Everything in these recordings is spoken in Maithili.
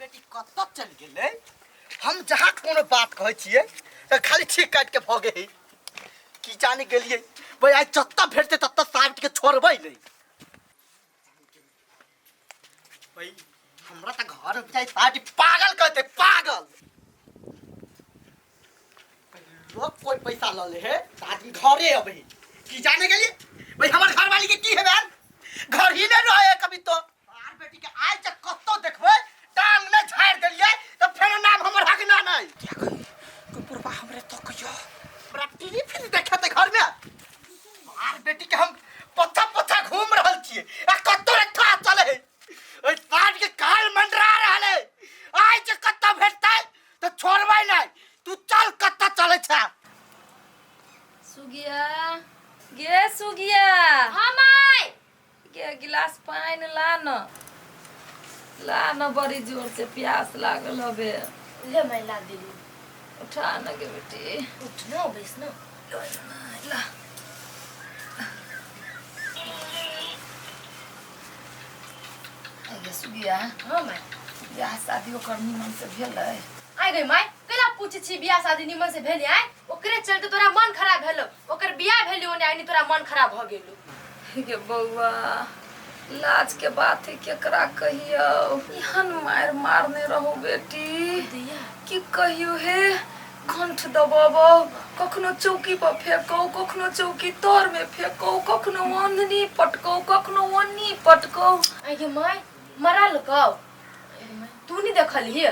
बेटी कतऽ चलि गेलै? हम जहाँ कोनो बात कहै छियै तऽ खाली छीक काटि के भऽ गेल। की जाने गेलियै भाई, आइ जतऽ भेटतै ततऽ साबित के छोड़बै नहि। भाई हमरा तऽ घर जाइ साबित पागल कहते पागल। लोग कोई पैसा ल ले है तऽ आदमी घरे अबै है। की जाने गेलियै भाई, हमर घरवाली के की है बहन, घर ही नहीं रहे कभी तो। आर बेटी के आइ जे कतौ देखबै टांग नहि झाड़ि देलियै तऽ फेर नाम हमर हक ना नहि। क्या कही कोई बुढ़बा हमरे तो कहियो हमरा टीवी फिल्म देखेतै घर में। आर बेटी के हम पत्था पत्था घूम रहल छियै आ कतौ रे था चले है। ओहि साँझ के काल मंडरा रहल है, आइ जे कतौ भेटतै तऽ छोड़बै नहि। तू चल, कतऽ चलै छै? सुगिया गे, सुगिया। हाँ माय। गे, गिलास पानि ला न, ला न, बड़ी जोर से प्यास लागल हबे। ले माय, ला देली। उठा न गे बेटी। उठ न, बैस न। ला। गे सुगिया। हाँ माय। बियाह शादी ओकर निमन से भेलै? आइ गई माय, कैला पूछै छी बियाह शादी निमन से भेलै? आइ ओकरे चलते तोरा मन खराब भेलो। ओकर बियाह भेलै ओने आइ तोरा मन खराब भऽ गेलो। गे बौआ, लाज के बात है, केकरा कहियौ? एहन मारि मारने रहू बेटी दैया की कहियौ हे, कंठ दबाबौ, कखनो चौकी पर फेंकौ, कखनो चौकी तर में फेंकौ, कखनो ओन्नी पटकौ, कखनो ओन्नी पटकौ। आइ गे माय, मरल कौ तू नहीं देखलही?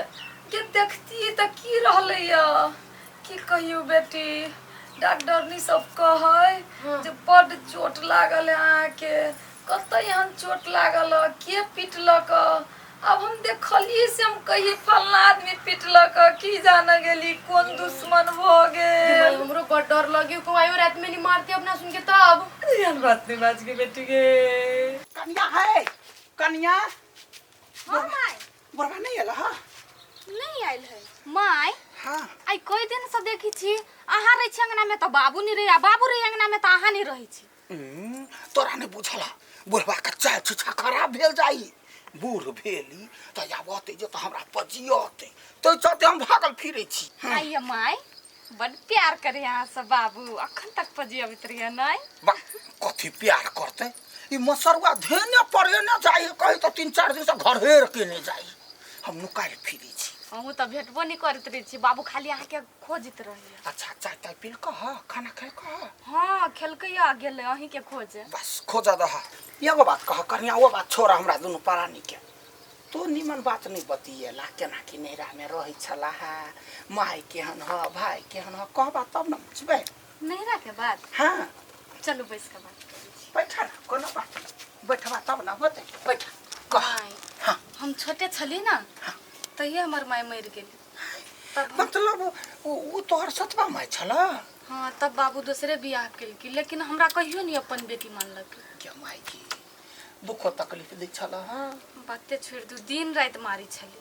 के देखती तऽ की रहलै या, की कहियौ बेटी, डॉक्टरनी सब कहै जे बड्ड चोट लागल है अहाँके। कतऽ एहन चोट लागल ह, के पिटलक ह? आब हम देखलियै से हम कहियै फलना आदमी पिटलक ह, की जाने गेली कोन दुश्मन भऽ गेल। हमरो बड़ डर लगी को आयो रात में नहीं मारते अपना सुन के तब। एहन बात नहीं बाज के बेटी गे। कनिया है, कनिया। हाँ माय। बुढ़वा नहीं एला? हाँ। नहीं आयल है माय। हाँ। आइ कई दिन से देखी छी, अहाँ रहै छी अंगना में तऽ बाबू नहीं रहे, आ बाबू रहे अंगना में तऽ अहाँ नहीं रहै छी। तोरा नहीं बुझल, बुढ़वा के चाल छुछा खराब भेल जाई। बूढ़ भेली तऽ आब अतै जे तऽ हमरा पजियतै, तै चलते हम भागल फिरै छी। आइए माय, बड प्यार करे अहाँ सब बाबू, अखन तक पजियबैत रहिए नहीं? बा, कथी प्यार करतै ई मसरुआ, धेने पड़े ने जाइ कही तऽ 3-4 दिन से घर हेर के ने जाइ, हम नुकायल फिरै छी। अहूँ तऽ भेटबो नहीं करैत रहै छी, बाबू खाली अहाँके खोजैत रहैया। अच्छा, चाय ताय पील कह, खाना खाइ कह? हाँ, खेलकै आ गेलै अहीं के खोजे। बस खोज दह। एगो बात कह कनिया, ओ बात छोड़ हमरा दुनू प्राणी के, तो निमन बात नहीं बतिएला, केना की नैरा में रहै छला है, माय केहन ह, भाय केहन ह, कहबा तब न बुझबै। नैहरा के बात? हाँ। चलू बैस के बात करै छी। बैठा न, कोनो बात नहीं, बैठबा तब न होतै, बैठा कह। माय। हाँ। हम छोटे छली ना तहिए हमर माय मरि गेली, तब मतलब ओ तोहर सतबा माय छला? हाँ, तब बाबू दोसरे बियाह केलकी, लेकिन हमरा कहियो नहीं अपन बेटी मानलक। क्या माय की दुखो तकलीफ दै छला? हाँ। बाते छोड़ि दू, दिन राति मारी छली।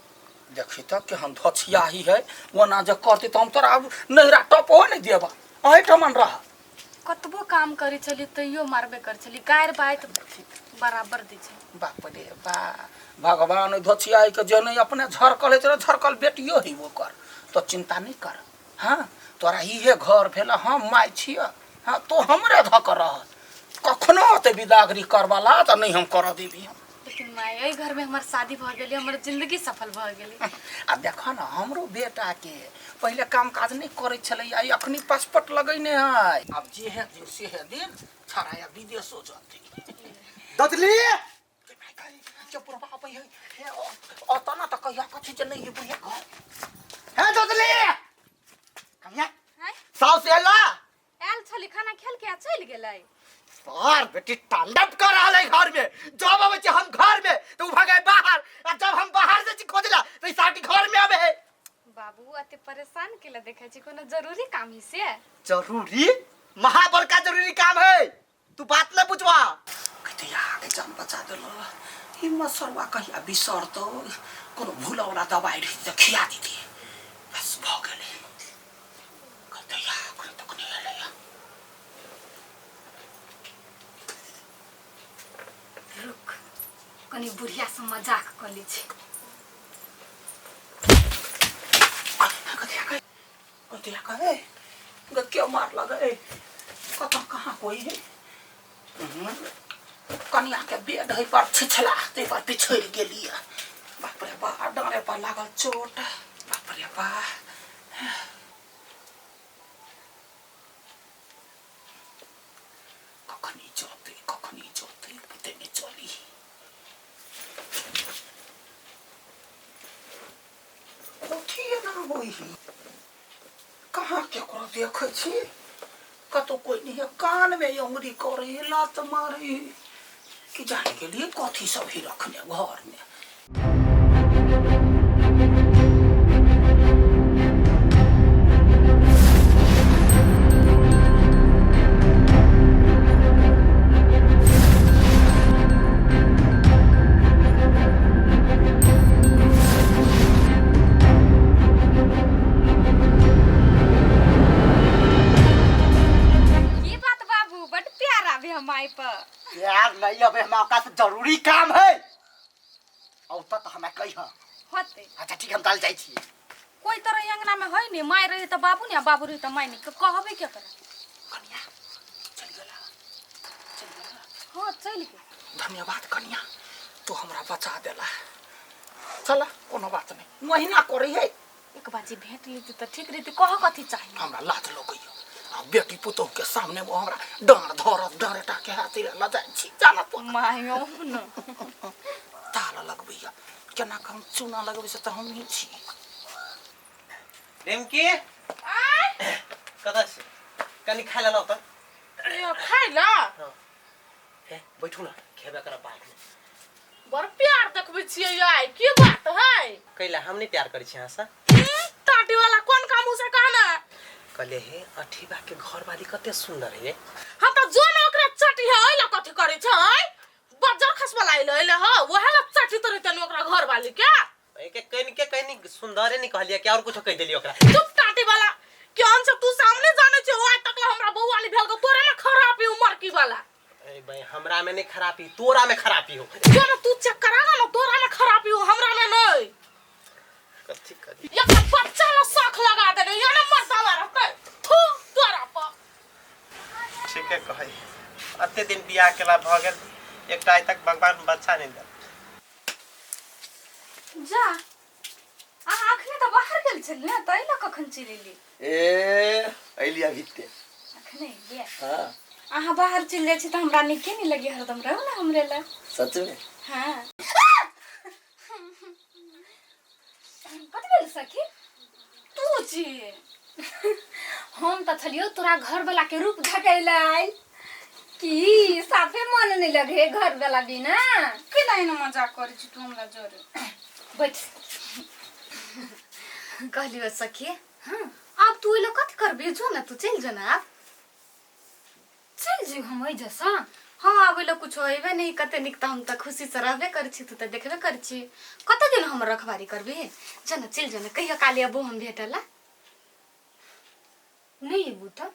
देखी तऽ केहन धछियाही है, ओना जे करती तऽ हम तोरा आब नैहरा टपो नहि देबा, एहिठमन रह। कतबो काम करै छली तैयो मारबे करै छली, गारि बाइत बराबर दै छली। बाप रे बा, भगवान ओहि धछियाही के जे नहि अपने झरकल है तोरा झरकल बेटियो है ओकर, तो चिंता नहि कर। हाँ, तोरा इहे घर भेल, हम माय छिय। हाँ, तो हमरे धऽ कऽ रह, कखनो ओते बिदागरी करवाला तऽ नहि हम करऽ देबी हम। लेकिन माय, एहि घर में हमर शादी भऽ गेलै, हमर जिंदगी सफल भऽ गेलै। आ देख न, हमरो बेटा के पहिले काम काज नहि करै छलै, आ अखनी पासपोर्ट लगैने है, आब जे है दिन से है दिन, छड़ा विदेशो जतै। ददली अतऽ न तऽ कहिया कथी जे नहि है बुढ़िया घर हे। ददली, कनिया। आँय? साउस एला? आयल छली, खाना खेल के आ चलि गेलै। सार बेटी तांडव कर रहल है घर में। जब आबै छी हम घर में तो उ भगे बाहर, आ जब हम बाहर जाइ छी खोजला तो ई साटी घर में आबे है। बाबू, अते परेशान केला देखै छी, कोनो जरूरी काम ही से? जरूरी? महा बड़का जरूरी काम है, तू बात नहीं बुझवा। कहते के जान बचा देलो, ई मसरुआ कहिया बिसरतो, कोनो भूलवला दवाई रही तऽ खिया दीती, बस भऽ गेलै। कहते या एखन तक नहि एलैया। रुक, कनी बुढ़िया से मजाक कऽ लै छी। भूतिया कहे गे के मार लगे कतऽ कहाँ कोई है। कनिया के बेड है पर छिछला ते पर पिछड़ गेली। बाप रे बा, डाँरे पर लागल चोट। बाप रे बा, कखनी चलते कखनी चलते पते नहीं चली। कथी एना होइ कहाँ केकरो देखै छी, कतौ कोई नहीं है। कान में अंगुरी करे लात मारे कि जाने के लिए कथी सब ही रखने घर में। ये बात बाबू बड़ प्यार आवे हम माई पर। प्यार नहीं अबे हमरा ओकरा से जरूरी काम है। औ त हमरा कही होते। अच्छा ठीक, हम ताल जाइ छी। कोई तरह अंगना में है नहीं, माई रहे त बाबू ने, बाबू रहे त माई ने, कहबे के करा। कनिया चल गेला, चल गेला। हां चल गेल। धन्यवाद कनिया, तू हमरा बचा देला। चल कोनो बात नहीं, महीना करे है। एक बाजी भेंट लेती त ठीक रहती। कह कथी चाहिए? हमरा लाज लगैया आ बेटी पुतोह के सामने वो हमरा डाँड़ धरत डाँड़ेटा के हाथी लजाइ छी। चल तू मायो न ताला लगबैया केना के हम चूना लगबै से त हम ही छी। रिमकी कतऽ छी? कनि खाय लए लाउ तऽ। खाय ला? हे बैठू ना, खेबे करब बाद में। बड़ प्यार देखबै छियै आइ, की बात है? कैला हम नहीं प्यार करै छी अहाँ से? टाटी वाला कोन काम उसे कहना? कहले हे अठीबा के घर वाली कते सुंदर है। हम त जो न ओकरा चटी है ओइला कथी करै छै? बज्जर खसबा लाइल अइले ह, वहे ला चटी तोरे तनी ओकरा घर वाली के। एके कनि के कनि सुंदरे नहीं कहलियै कि और कुछो कहि देलियै ओकरा। चुप टाटी वाला, केहन से तू सामने जाने छै ओ आइ तक ला हमरा बौआ वाली भेल के तोरे में खराबी उमर की वाला। ए भाई हमरा में नहीं खराबी, तोरा में खराबी हो। जो न तू चेक करा ना, तोरा में खराबी हो, हमरा में नहीं। कथी करी? एक बच्चा ला शौक लगा देने ये ना मर्दावा रहते थू तोरा पर। ठीके कहै, अते दिन बियाह केला भऽ गेल, एकटा आइ तक भगवान बच्चा नहीं देल। जा अहाँ अखने त बाहर गेल छल ने, त अइला कखन चलि एली? ए अइली अभी ते। अखने एलियै? हां। अहाँ बाहर चलि जाइ छी त हमरा नीके नहीं लगे, हरदम रहू ना हमरे ला। सच में? हां। कथी भेल सखी? तू छी हम त छलियो तोरा घर वाला के रूप घटैला आइल की साफे मन नहीं लगे घर वाला बिना। केना एना मजाक करै छी तू हमरा जोरे? बैठ। कहलियो सखी, हां आब तू एलो कथी करबी? जो ना तू चलि जो ना, आब चलि जो हम एहिजा। हाँ आब एलो कुछो अयबे नहीं, कते नीक त हम त खुशी से रहबे करै छी, तू त देखबे करै छी। कते दिन हम रखवारी करबी? जो ना चलि जो ना, कहिया काली अबो हम भेटला। नहीं अबू त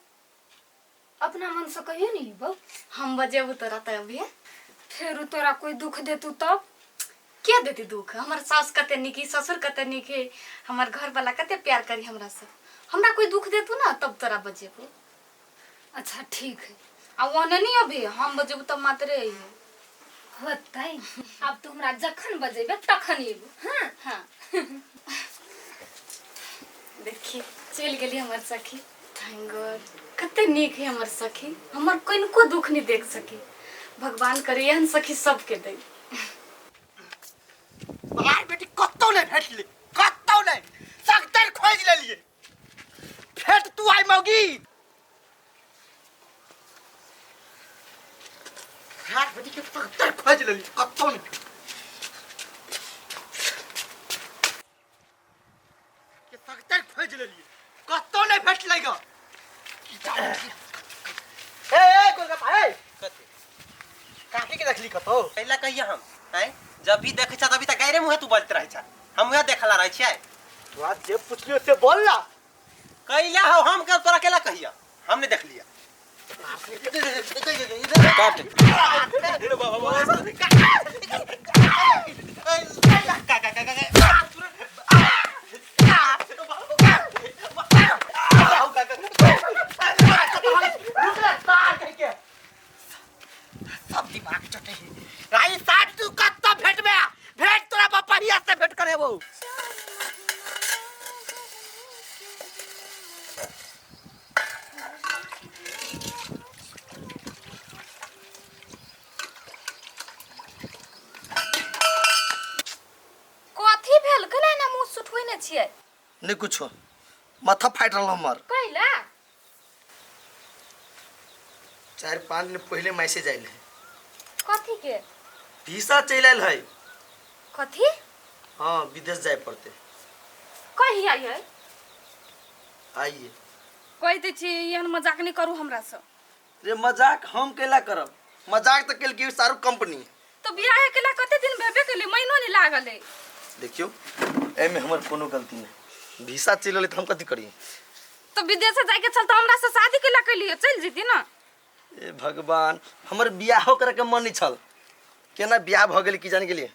अपना मन से कहियो नहीं अबू। हम बजेबू तोरा त अभी। फेर तोरा कोई दुख देतू तब? के देती दुख? हमर सास कते नीक है, ससुर कते नीक है, हमर घर वाला कते प्यार करी हमरा से। हमरा कोई दुख देतू ना तब तोरा बजेबू। अच्छा ठीक है। आ ओने नहीं अभी हम बजेबू तब मात्रे अइहे। होतै, आब तू हमरा जखन बजेबे तखन अयबू। हां हां। देखी चलि गेली हमर सखी। Thank God, कते नीक है हमर सखी, हमर कनिको दुख नहीं देख सकी। भगवान करे एहन सखी सबके दे। बाहर बेटी कतौ नहीं भेटली, कतौ नहीं, सगतर खोज लेलिए। भेट तू आई मौगी। हाथ बेटी के सगतर खोज लेलिए, कतौ नहीं। के सगतर खोज लेलिए, कतौ नहीं भेटलै ग। ए ए गोलगप्पा ए कथी? काकी के देखली कतौ? कैला कहिया हम आँय? जब भी देखै छा तभी त गैरे मुँहे तू बजैत रहै छा, हम उएह देखला रहै छियै। तू आज जे पुछलियो से बोल ना। कैला हौ हम के तोरा केला कहिया? हम नहीं देखलिया। काट। छियै? नहीं कुछो, माथा फाटि रहल हमर। कैला? 4-5 दिन पहले मैसेज आयल है। कथी के? वीसा चलि आयल है। कथी? हाँ, विदेश जाए पड़ते। कही आई है? आइए। कहि दै छी, एहन मजाक नहि करू हमरासँ। रे मजाक हम केला करब? मजाक तऽ केलकै शाहरुख कंपनी। तऽ बियाह केला कते दिन भेबे केलै, महीनो नहि लागल है। देखियौ, एहिमे हमर कोनो गलती नहि। वीसा चलि एलै तऽ हम कथी करी? तऽ विदेश जाइके छल तऽ हमरासँ शादी केला केलियै? चलि जैती ने। ए भगवान, हमर बियाहो करे के मन नहीं छल, केना बियाह भऽ गेल की जानि गेलियै।